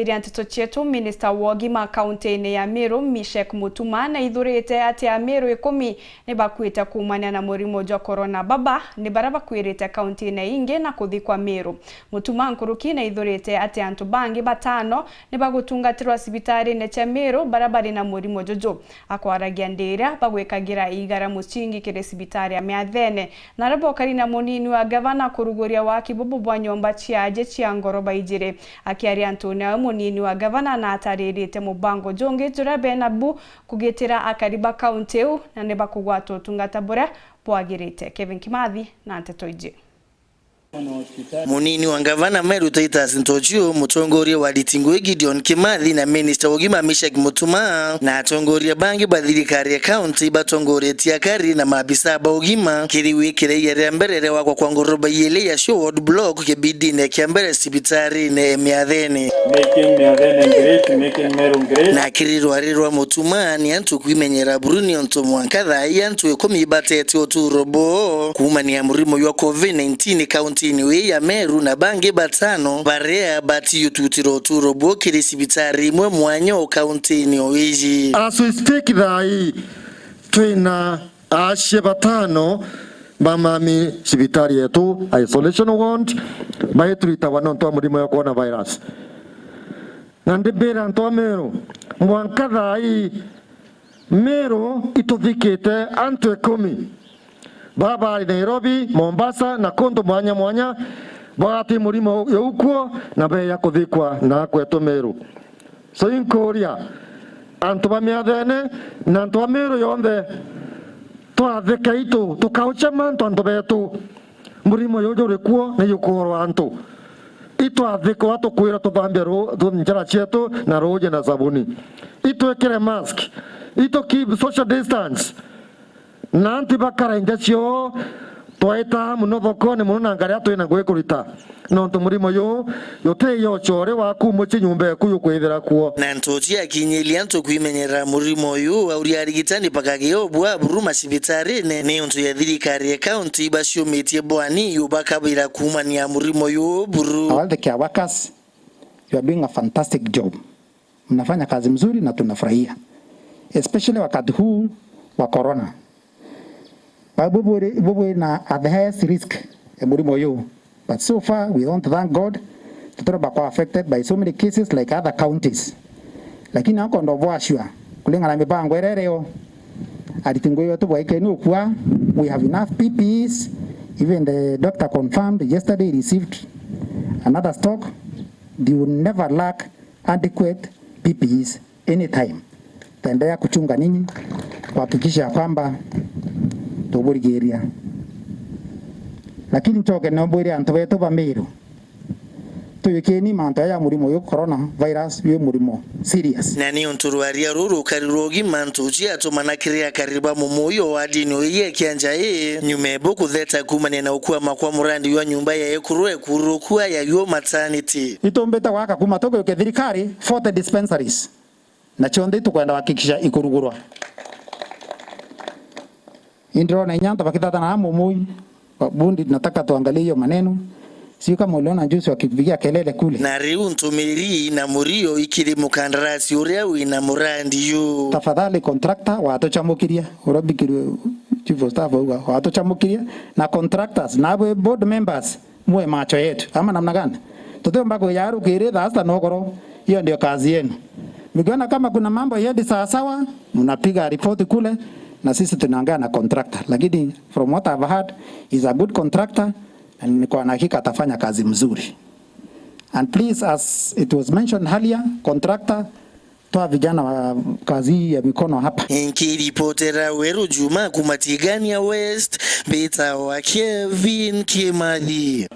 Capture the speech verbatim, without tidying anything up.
Iria nteto cietu, minista wa ugima kaunti-ini ya Meru, Mishek Mutuma, naithurite ati Ameru ikumi ni bakuite kuumania na murimo jwa corona. Baba ni baria bakuirite kaunti-ini ingi na kuthikwa Meru. Mutuma nkuruki naithurite ati antu bangi batano ni bagutungatirwa cibitari-ini cia Meru baria bari na murimo juju. Akwaragia ndiria bagwikagira igara mucingi kiri cibitari ya Miathene, na aria bokari na munini wa gavana kuruguria waki bubu bwa nyomba cia aje cia ngoroba ijiri. Akiaria antune au, munini wa gavana nataririte mubango jungi juria bena bu kugitira akari ba kaunti iu na ni bakugwata utungata buria bwagirite. Kevin Kimathi na nteto iji. Munini wa ngavana Meru Titus Ntochio, mutongoria wa Ritingwe Gideon Kimathi na minista wa ugima Mishek Mutuma na atongoria bangi ba thirikari ya kaunti batongoretie akari na maabisa ba ugima kiri wikira ria mbere ria gwakwa kwa ngoroba iiri ya Show Ward Block kibindine kia mbere cibitari-ini Miathene. Making Miathene great, making Meru great. Na kiri rwari rwa Mutuma ni antu kwimenyera buru ni untu mwanka thaa ii antu ikumi batete uturo bwoo kuumania murimo jwa covid nineteen kaunti-ini ii ya Meru, na bangi batano baria batiyututira uturo bwoo kiri cibitari imwe mwanya o kaunti-ini o iji. As we speak thaa ii, twina acie batano ba mami cibitari yetu isolation ward, baituritagwa nontu wa murimo ya coronavirus. Na ndimbira antu a Meru, mwanka thaa ii Meru ituthikite antu ikumi baba bari Nairobi, Mombasa na kuntu mwanya mwanya, bagati murimo juu kuo na beya kuthikwa na kwetu Meru. So inkuria antu ba Miathene na antu a Meru yonthe, twathikei tu, tukauchema antu, antu betu. Murimo juu juri kuo ni jukuorwa antu. Itwathikwa tukwira tuthambia ru-, tu-, njara cietu na ruuji na sabuni. Itwikire mask. Itu keep social distance. Na antu bakara nja cioo, twaita mono thokone mono na ngari twina ngui kurita. Nontu murimo juu juti yochore wa kuumuci nyumba eku jukwithira kuo. Na Ntochio akinyiria antu kwimenyera murimo juu, auria arigitani bakagea ubwa buru macibitari-ini ni untu ya thirikari ya kaunti baciumitie bwani juu bakabira kuumania murimo juu buru. All the care workers, you are doing a fantastic job. Mnafanya kazi mzuri na tunafurahia, especially wakati huu wa corona. Ba-, bubwiri, bubwina at the highest risk ya murimo uyu. But so far, we want to thank God, tutiromba kwa affected by so many cases like other counties. Lakini nakondo bwashua, kulingana na mibango iria irio, ariti ngui betu bwaikeni ukua, we have enough P P Es. Even the doctor confirmed yesterday he received another stock. They will never lack adequate P P Es anytime. Taendelea kuchunga ninyi, kuhakikisha ya kwamba tuburigiria. Lakini ncoke nombwire antu betu ba Meru, tuyukeni mantu aya ya murimo uyu, corona virus, uyu murimo serious. Na ni untu rwaria ruru rukari rwa ugima, Ntochio atumana kiri akari ba mumuyo wa dini uyu ya Kianja ii, nyuma ebu kutheta kuumania na ukwama kwa murandi jwa nyumba ya ekuru ekurukua ya Yuo Maternity. Itumbite gwaka kuma tuguke thirikari forty dispensaries, na cionthe itukwenda kuhakikisha ikurugurwa. Indirona inya antu bakithatana na mumui, bundi nataka tuangalie hiyo maneno. Sio kama uliona juzi wakipigia kelele kule. Na riu ntumiri na murio ikiri mukandarasi uria wina murandi yu. Tafadhali contractor watuchamukiria, urabikirwe chief of staff auga watuchamukiria, na contractors, na abo board members, muwe macho yetu, ama namna gani? Tutiumba kuja rukiri thaa sita nogoro, hiyo ndio kazi yenu. Mkiona kama kuna mambo haiendi sawa sawa, mnapiga ripoti kule, na sisi tunaongea na contractor. Lakini from what I've heard, he's a good contractor, na niko na hakika atafanya kazi mzuri. And please, as it was mentioned earlier, contractor, toa vijana wa kazi hii ya mikono hapa. Nkiripotera Weru Juma kuma Tigania West, mbitawa Kevin Kimathi.